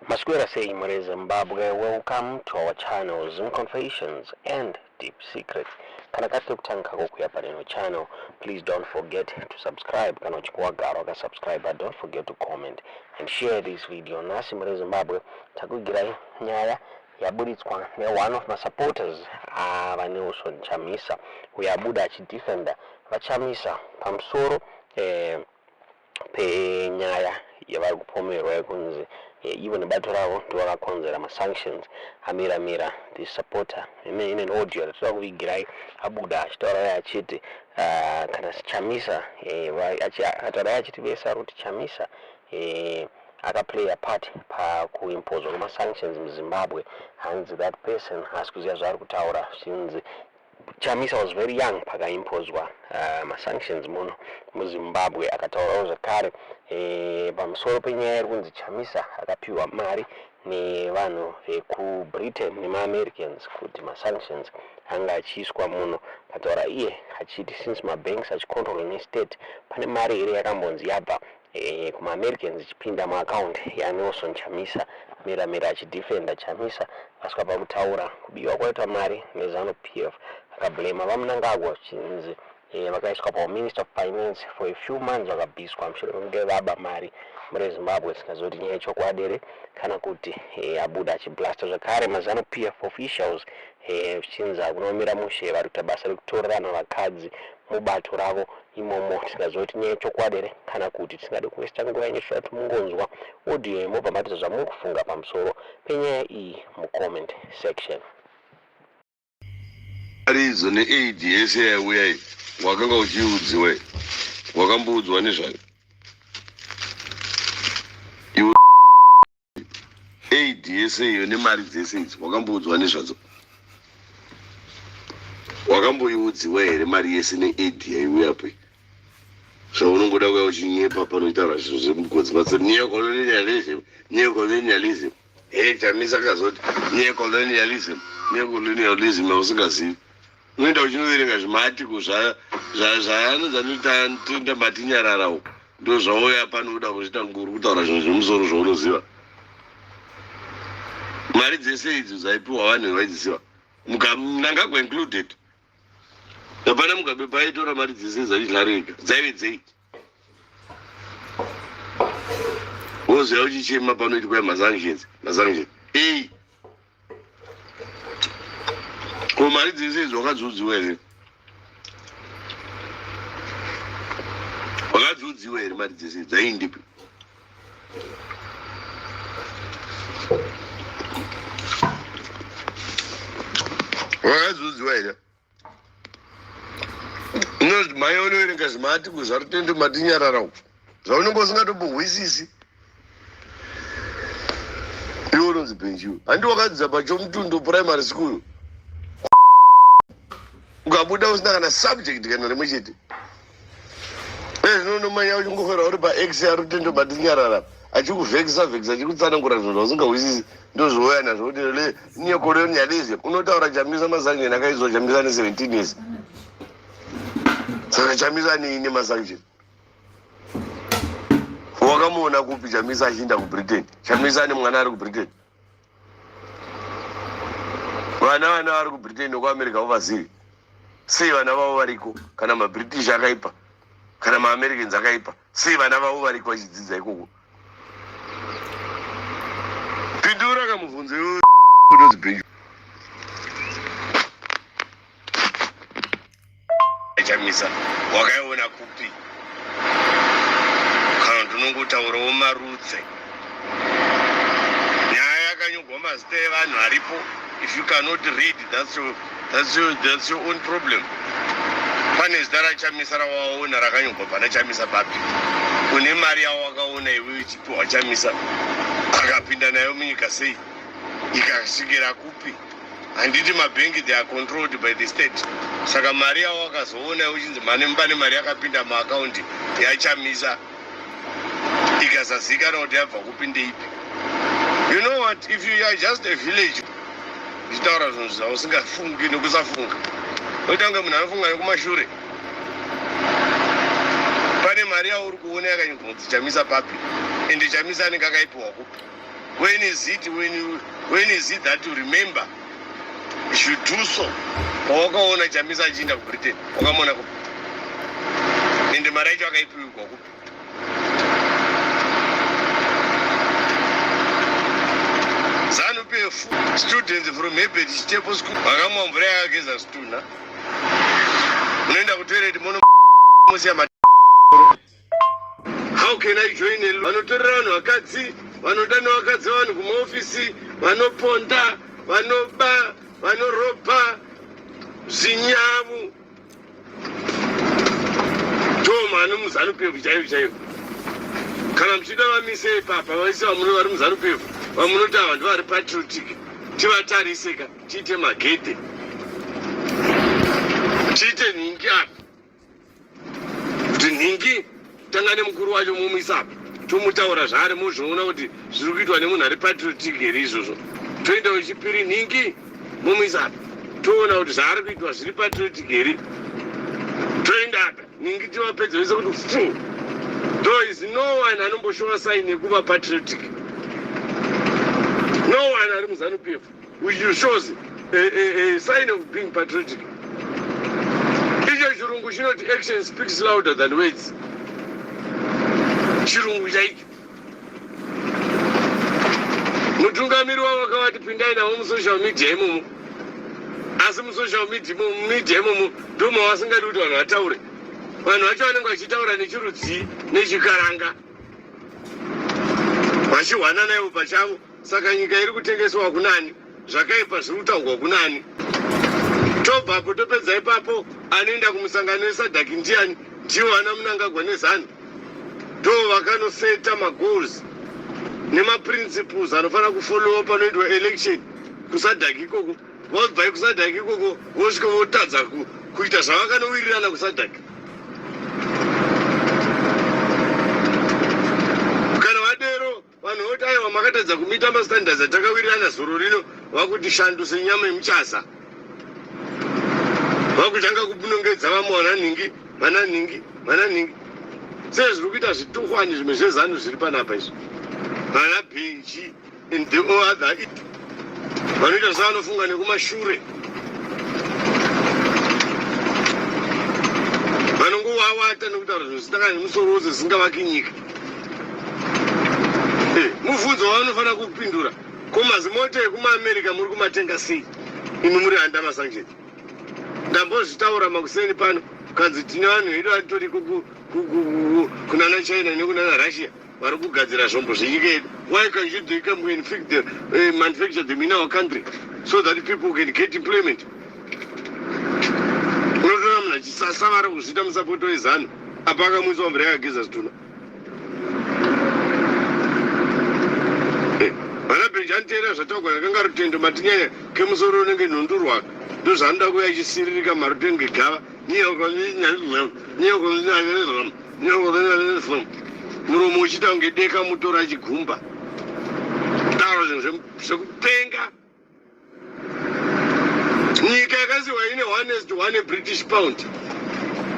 Maswera sei mure Zimbabwe, welcome to our channel Zim Confessions and Deep Secrets. Kana kari kekutanga kako kuya paneno channel, please don't forget to subscribe. Kana uchinge wagara wakasubscribe, but don't forget to comment and share this video. Nhasi mure Zimbabwe takuigirai nyaya yaburitswa neone of masupporters avaNelson Chamisa uyo abuda achidefender VaChamisa pamusoro eh, penyaya yavari kupomerwa yekunzi eh, ivo nebato ravo ndovakakonzera masanctions amira mira. This supporter in an audio yatinoda kuvigirai abuda achitaura iye achiti uh, kana Chamisa eh, ataura iye achiti vese ari kuti Chamisa eh, akaplaya part pakuimpozwa kwemasanctions muZimbabwe. Hanzi that person haasi kuziva zvaari kutaura, zvichinzi Chamisa was very young pakaimpozwa uh, masanctions muno muZimbabwe. Akataurawo zvakare eh, pamusoro penyaya iri kunzi Chamisa akapiwa mari nevanhu vekuBritain nemaAmericans kuti masanctions anga achiiswa muno. Akataura iye achiti since mabanks achicontrol nestate, pane mari here yakambonzi yabva eh, kumaAmericans ichipinda muaccount yaNelson Chamisa? Mira mira achidefenda Chamisa, asvika pakutaura kubiwa kwaitwa mari neZANU PF, akablema VaMnangagwa chinzi eh, vakaiswa paminister of finance for a few months, vakabviswa mushure mekunge vaba mari muri Zimbabwe. Tisingazoti nyaya yechokwadi here kana kuti eh, abuda achiblasta zvakare maZANU PF officials zvichinzi eh, hakunomira mushe, vari kuita basa rekutorerana vakadzi mubato ravo imomo. Tisingazoti nyaya yechokwadi here kana kuti tisingade kuwesta nguva yenyu, toda kuti mungonzwa audio yemobva matiza zvamuri kufunga pamusoro penyaya iyi mucomment section. Mari idzo neaid yese yaiuya iyi wakanga uchiudziwa, wakamboudzwa nezvayo iwe? Aid yese iyo nemari dzese idzi wakamboudzwa nezvadzo? Wakamboiudziwa here mari yese neaid yaiuyapo? Zvaunongoda kuya uchinyepa panoitaura zvinhu zvemugodzi matso, neocolonialism, neocolonialism. He, Chamisa akazoti neocolonialism, neocolonialism yausingazivi. Unoenda uchinoverenga zvimaarticle zvaanonzi matinyarara uko, ndo zvauya panoda kuzviita nguru kutaura zvinhu zvemusoro zvaunoziva. Mari dzese idzo dzaipiwa vanhu vaidziziva, Mnangagwa included. Hapana Mugabe paaitora mari dzese dzaidlarega dzaive dzei? Woziva uchichema panoitwa masanctions, masanctions ei? Ko mari dzese idzi wakadziudziwa here? Wakadziudziwa here mari dzese dzaindipi? Wakadziudziwa here? Unonzi mai unoverenga zvimati kuzvarutendo matinyarara uko zvaunenge usingatombohwisisi iwe. Unonzi benjiwe, handi wakadzidza paChomutundo Primary School, ukabuda usina kana subject kana rimwe chete. Ezvino unomanya uchingofera uri pax yaRutendo matinyarara achikuvhekisa vhekisa, achikutsanangura zvinhu zvausingahwisisi. Ndozvouya nazvo kuti neocolonialism unotaura Chamisa masanction akaizwa Chamisa ne17 years, saka Chamisa nei nemasanction? Wakamuona kupi Chamisa achiinda kuBritain? Chamisa ane mwana ari kuBritain? Vana vari kuBritain nekuAmerica uvazivi sei? Vana vavo variko, kana maBritish akaipa, kana maAmericans akaipa, sei vana vavo variko vachidzidza ikoko? Pindura kamubvunzo iwe, unonzi Benju. Chamisa wakaiona kupi? Kana ndinongotaurawo marutse, nyaya yakanyorwa mazita evanhu aripo. If you cannot read, that's your own problem. Pane zita raChamisa rawaona rakanyorwa pana Chamisa papi? Une mari yawakaona iwe ichipiwa Chamisa, akapinda nayo munyika sei, ikasvikira kupi? Handiti mabhengi they are controlled by the state? Saka mari yawakazoona uchinzi mane pane mari yakapinda muakaundi yaChamisa, ikasazikanwa kuti yabva kupi, ndeipi? You know what, if you are just a village uchitaura zvinhu zvausingafungi nekusafunga, oita kunge munhu anofunga nekumashure. Pane mari yauri kuona yakanyorwa kunzi Chamisa papi? Ende Chamisa anenge akaipiwa kupi? When is it, when, you, when is it that you remember you should do so? Pawakaona Chamisa achiinda kuBritain, wakamuona kupi? Ende mari yacho akaipiwigwa kupi? Zanu PF students from Herbert Chitepo School vakamwa mvura yakageza zvitunha. Unoenda kutoilet mono musiya ma. How can I join a vanotorera vanhu vakadzi, vanoda nevakadzi vanhu kumaofisi, vanoponda, vanoba, vanoropa zvinyavu. Tomani muZanu PF chaivo chaivo. Kana muchida vamise ipapa vaise vamuno vari muZanu PF vamunoti ava ndivari patriotic, tivatarise ka, tiite magedhe, tiite nhingi apa kuti nhingi tanga nemukuru wacho mumuisa apa, tomutaura zvaari, mozviona kuti zviri kuitwa nemunhu ari patriotic here izvozvo. Toenda wechipiri, nhingi mumuisa apa, toona kuti zvaari kuitwa zviri patriotic here. Toenda apa, nhingi, tivapedza vese kuti fu. There is no one anomboshowa sign yekuva patriotic, no one ari muZanu PF which shows a sign of being patriotic. Icho chirungu chinoti action speaks louder than words. Chirungu chaicho. Mutungamiri wavo akavati pindai navo musocial media imomo, asi musocial media imomo ndo mavasingadi kuti vanhu vataure. Vanhu vacho vanenge vachitaura nechirudzii, nechikaranga, vachihwana naivo pachavo. Saka nyika iri kutengeswa kunani? Zvakaipa zviri kutaurwa kunani? Tobvapo, topedza ipapo. Anoenda kumusangano weSADC ndiani? Ndiwo ana Mnangagwa neZanu, ndo vakanoseta magoals nemaprinciples anofanira kufollowa panoitwa election kuSADC ikoko. Vobva kuSADC ikoko, vosvika votadza kuita zvavakanowirirana kuSADC. Kana vadero, vanhu voti aiwa, makatadza kumita mastandards atakawirirana zuro rino. Vakuti shandu senyama yemuchasa, vakutanga kunongedza vamwe, vana nhingi, vana nhingi, vana nhingi, sezviri kuita zvituhwani zvimwe zveZanu zviri panapa izvi, vana Benji and the other vanoita sevanofunga nekumashure, vanongowawata nekutaura zvinhu zvisina kana nemusoro wose, zvisingavaki nyika. Mubvunzo wavanofanira kupindura: ko mazimota ekumaAmerica muri kumatenga sei imi muri under masanctions? Ndambozvitaura makuseni pano, kanzi tine vanhu vedu vatoriko kunana China nekunana Russia vari kugadzira zvombo zvenyika yedu. Why can't you they come and fix the, manufacture them in our country so that people can get employment? Unotora munhu achisasa vari kuzviita musapoto weZanu apa akamwiswa mvura yakageza zvitunha. Vana Benji anoteerera zvataurwa nakanga Rutendo Matinyanya kemusoro unenge nhundurwa, ndozvaanoda kuuya achisiririka marutenge gava, muromo uchiita kunge deka mutora achigumba kutaura zvinhu zvekupenga. Nyika yakasiwa ine 1 to 1 British pound,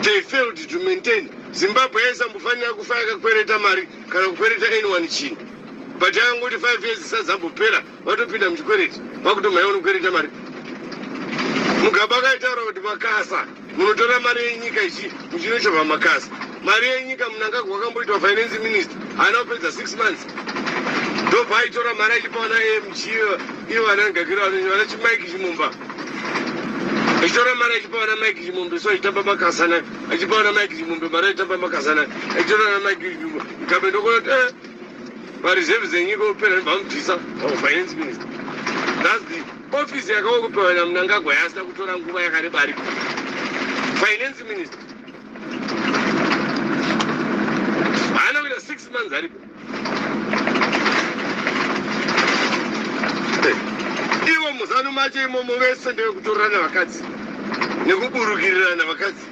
they failed to maintain. Zimbabwe yaisambofanira kufa yakakwereta mari kana kukwereta anyone chinhu, but yakangoti 5 years isazambopera, vatopinda muchikwereti, vakutomhanya unokwereta mari. Mugabe akaitaura kuti makasa munotora mari yenyika ichi muchinochovha makasa mari yenyika. Mnangagwa wakamboitwa finance minister, haana kupedza 6 months, ndobva aitora mari achipa vana AMG, ivo vana Ngakiro, vana chiMike Chimumba, achitora mari achipa vana Mike Chimumbe. So achitamba makasana, achipa vana Mike Chimumbe mari, achitamba makasana, achitora vana Mike Chimumbe. Mugabe ndokuona kuti mareserve enyika opera, vamubvisa finance minister. That's the office yakaokupiwa naMnangagwa yaasina kutora nguva yakareba ariko finance minister. Haana kuita 6 months aripo. Ivo muZanu macho imomo vese ndevekutorerana vakadzi nekuburukirirana vakadzi.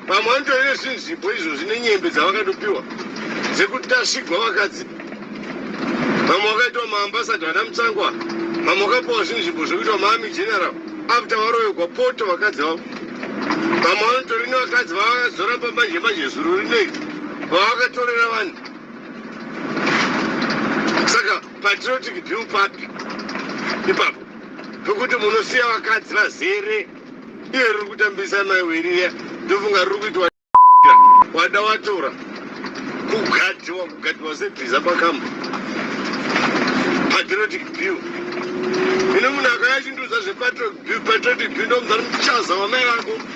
Vamwe vanotorere zvinzvimbo izvozvi nenyembe dzavakatopiwa dzekutasvigwa vakadzi. Vamwe vakaitwa maambassador, vana Mutsvangwa. Vamwe vakapiwa zvinzvimbo zvekuitwa maarmy general after varoyegwa poto vakadzi vavo. Vamwe vanotori nevakadzi vavakazoramba manje manje zuro rinei, vavakatorera vanhu. Saka Patriotic bill papi ipapo pekuti munosiya vakadzi vazere? Iye riri kutambisa maiweriya, ndofunga riri kuitwa wada watora kugadhiwa, kugadhiwa sebhiza pakamba. Patriotic bill ine munhu akaya chindudza zvepatriotic bill, patriotic bill ndomuzari muchaza wamai vako.